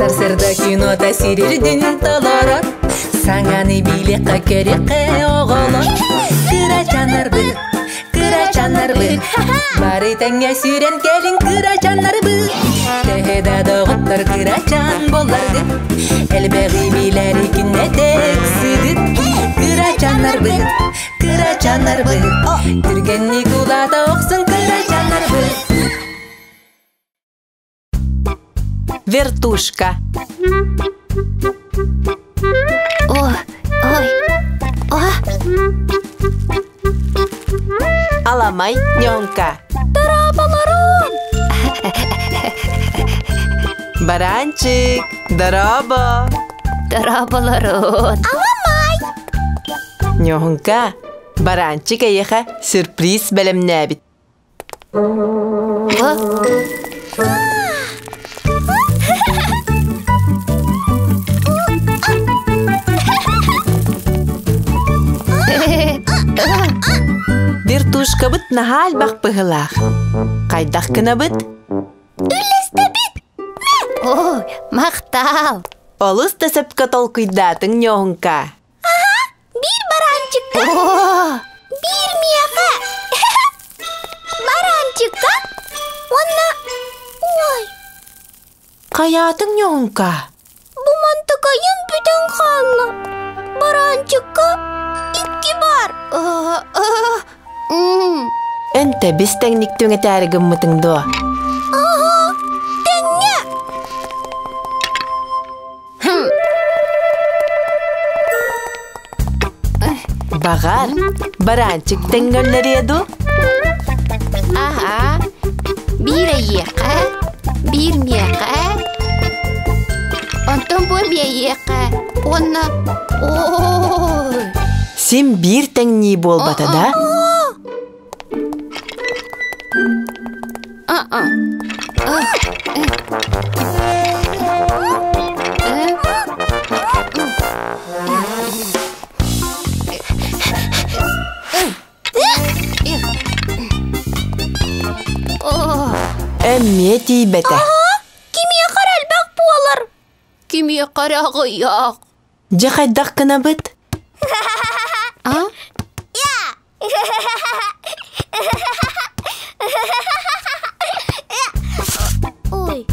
Сарсырда кинота сирирдин толорор Саҥаны билиэххэ көрүөххэ оҕолор Кырачаннарбыт, кырачаннарбыт Бары тэҥҥэ сүүрэн кэлин кырачаннарбыт Төһө да доҕоттор кырачан буолларгыт Элбэҕи билэри күннэтэ ыксыгыт Кырачаннарбыт, кырачаннарбыт Түргэнник улаата охсун кырачаннарбыт Вертушка. О, ой, о. Аламай нёнка. Дорооболорун! Баранчик, дорообо! Дорооболорун! Аламай! Нёнка, баранчик эйиэхэ сюрприз бэлэмнээбит. Вертушкабыт наһаа элбэх быһыылаах. Хайдах гынабыт? Үллэстэбит! Ой, махтал! Олус да сөпкө толкуйдаатыҥ, Ньоһуҥка. Биир бараанчыкка! Биир миэхэ! Бараанчыкка уонна... Ой! Хайаатыҥ, Ньоһуҥка? Бу мантыкайым бүтэн хаалла. Бараанчыкка икки бар. Эн тэбис тэҥник түҥэтээри гыммытыҥ дуо? Аһа, тэҥҥэ! Баҕар, бараанчык тэҥҥөллөриэ дуу? Аһа, биир эйиэхэ, биир миэхэ, онтон бу эмиэйиэхэ уонна ой Син биир тэҥнии буолбата да? Эмиэ тиийбэтэ. Кимиэхэ эрэ элбэх буолар. Кимиэхэ эрэ аҕыйах. Дьэ хайдах гынабыт? А? Ой.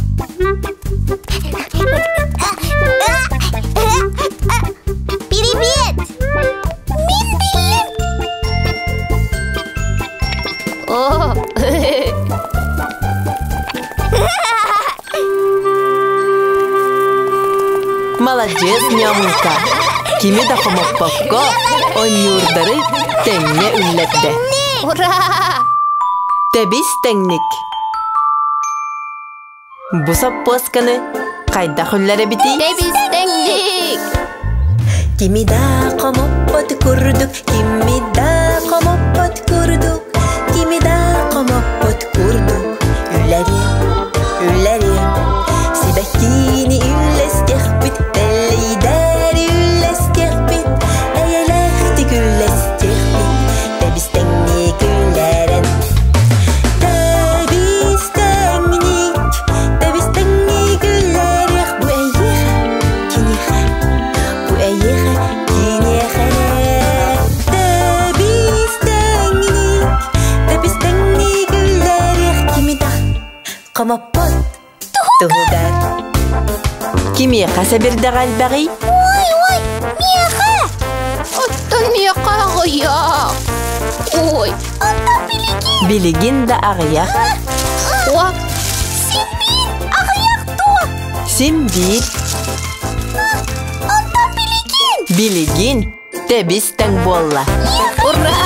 Привет! Мин биллим! О! Маладьыас Ньоомуҥка! Кими да хомоппокко онньуурдары тэҥҥэ үллэрдэ. Ура! Тэбис тэҥник! Бу соппуосканы хайдах үллэрэбитий? Тэбис тэҥник! Кими да хомоппот курдук, кими да хомоппот курдук, кими да хомоппот курдук, үллэриэм, үллэриэм, сибэккини үллэстиэхпит, тэллэйдэри үллэстиэхпит, эйэлээхтик үллэстиэхпит, тэбис-тэҥник үллэрэн. Тэбис-тэҥник, тэбис-тэҥник үллэриэх бу эйиэхэ, киниэхэ, бу эйиэхэ, киниэхэ. Тэбис-тэҥник, тэбис-тэҥник үллэриэх кими да хомоппот туһугар. Кимиэхэ сэбирдэҕэ элбэҕий? Ой, ой, миэхэ! Оттон миэхэ аҕыйах. Ой, оттон билигин. Билигин да аҕыйах. О, син биир аҕыйах дуо? Син биир. Оттон билигин. Билигин тэбис тэҥ буолла. Ура!